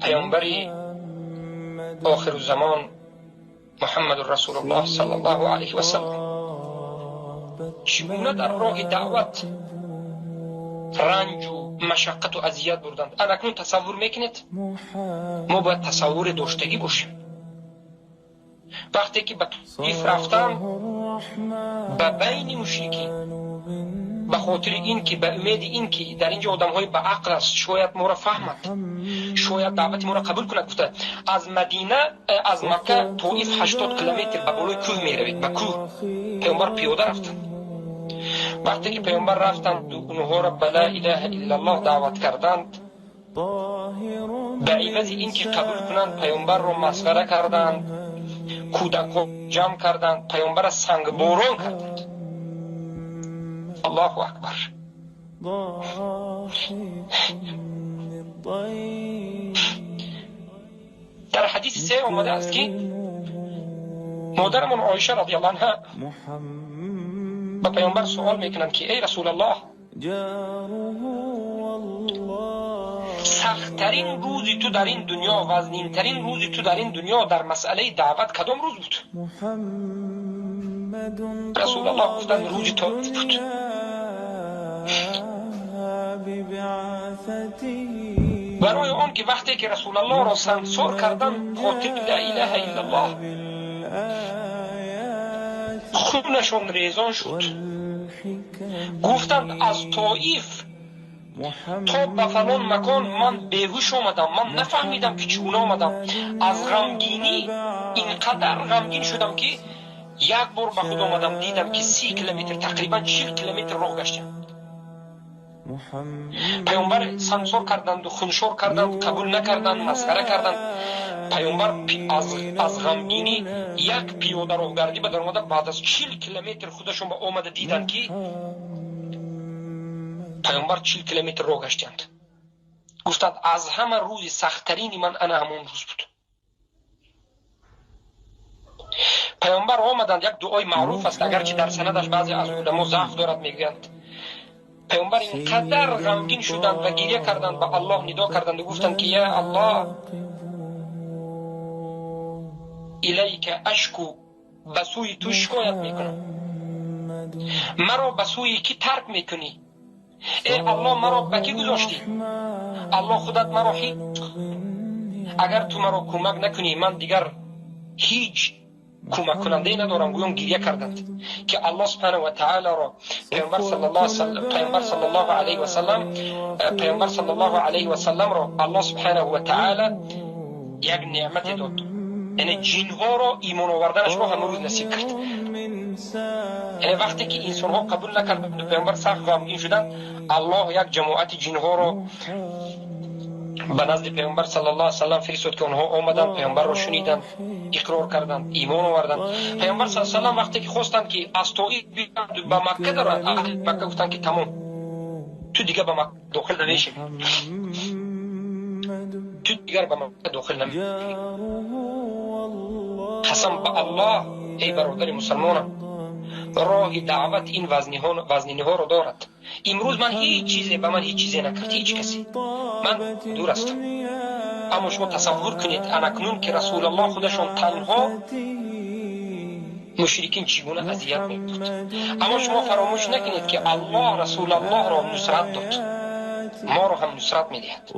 پیامبری آخر الزمان محمد رسول الله صلی الله علیه و سلم چگونه در راه دعوت رنج و مشقت و اذیت بردند. اکنون تصور میکنید؟ ما باید تصور داشتگی باشیم. وقتی که به طائف رفتن، به بین مشرکین، به خاطر این که به امید این که در اینجا آدم‌های به عقل است، شاید ما را فهمد، شاید دعوت ما را قبول کند، گفته از مدینه، از مکه طائف 80 کیلومتر به بالای کوه میروید، به کوه پیامبر پیاده رفتند. وقتی که پیامبر رفتند و اونها را به لا اله الا الله دعوت کردند، به عوض اینکه قبول کنند پیامبر را مسخره کردند، کودک‌ها جمع کردند، پیامبر را سنگ باران کردند. الله اکبر. در حدیث سه آمده است که مادرمان عایشه رضی الله عنها به پیامبر سوال میکنند که ای رسول الله، سختترین روزی تو در این دنیا، وزنینترین روزی تو در این دنیا در مسئله دعوت کدام روز بود؟ رسول الله گفتند روز طائف بود. برای آن که وقتی که رسول الله را سنگسار کردند، خاطر لا اله الا الله خونشان ریزان شد. گفتند از طائف تا به فلان مکان من بیهوش آمدم، من نفهمیدم که چگونه آمدم. از غمگینی اینقدر غمگین شدم که یک بار به خود آمدم، دیدم که 30 کیلومتر، تقریبا 40 کیلومتر راه گشتم. پیامبر سنگسار کردند و خونشور کردند، قبول نکردند، مسخره کردند. پیامبر از غمگینی یک پیاده راهگردی به در آمده، بعد از 40 کیلومتر خودشون به آمده دیدند که پیامبر 40 کیلومتر راه گشتند. گفتند از همه روز سختترین من انا همون روز بود. پیامبر آمدند، یک دعای معروف است، اگرچه در سندش بعضی از علما ضعف دارد، میگویند پیامبر اینقدر غمگین شدند و گریه کردند، به الله ندا کردند و گفتند که یا الله الیک اشکو، به سوی تو شکایت میکنم، مرا به سوی کی ترک میکنی؟ ای الله مرا به کی گذاشتی؟ الله خودت مرا هیچ، اگر تو مرا کمک نکنی من دیگر هیچ کمک کننده ندارم. گویان گریه کردند که الله سبحانه و تعالی را پیامبر صلی الله علیه و سلم، پیامبر صلی الله علیه و سلم را الله سبحانه و تعالی یک نعمت داد، یعنی جنها را ایمان آوردنش را همه روز نصیب کرد. یعنی وقتی که انسان ها قبول نکردند، پیامبر سخت غمگین شدند، الله یک جماعت جنها را به نزد پیامبر صلی الله علیه و سلم فرستاد که آنها آمدند، پیامبر را شنیدند، اقرار کردند، ایمان آوردند. پیامبر صلی الله علیه و سلم وقتی که خواستند که از طائف بیایند به مکه درآیند، اهل مکه گفتند که تمام، تو دیگه به مکه داخل نمیشی، تو دیگر به مکه داخل نمیشی. قسم به الله ای برادر مسلمانم، راه دعوت این وزنینی ها را دارد. امروز من هیچ چیزی به من هیچ چیزی نکرد، هیچ کسی، من دور هستم. اما شما تصور کنید انکنون که رسول الله خودشان تنها مشرکین چگونه اذیت می‌داد. اما شما فراموش نکنید که الله رسول الله را نصرت داد، ما را هم نصرت می‌دهد.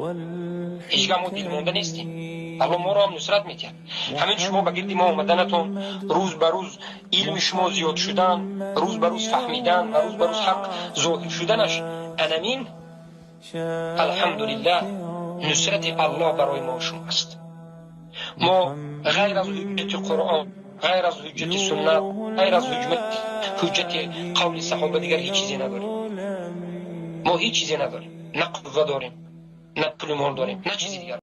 هیچگاه ما دلمانده نیستیم، الله ما را هم نصرت می‌دهد. همین شما به گرد ما آمدنتون، روز به روز علم شما زیاد شدن، روز به روز فهمیدن و روز به روز حق ظاهر شدنش، انمین الحمدلله نصرت الله برای ما و شما است. ما غیر از حجت قرآن، غیر از حجت سنت، غیر از حجت قول صحابه دیگر هیچ چیزی نداریم. ما هیچ چیزی نداریم، نه قوه داریم، نه پول مال داریم، نه چیزی دیگر.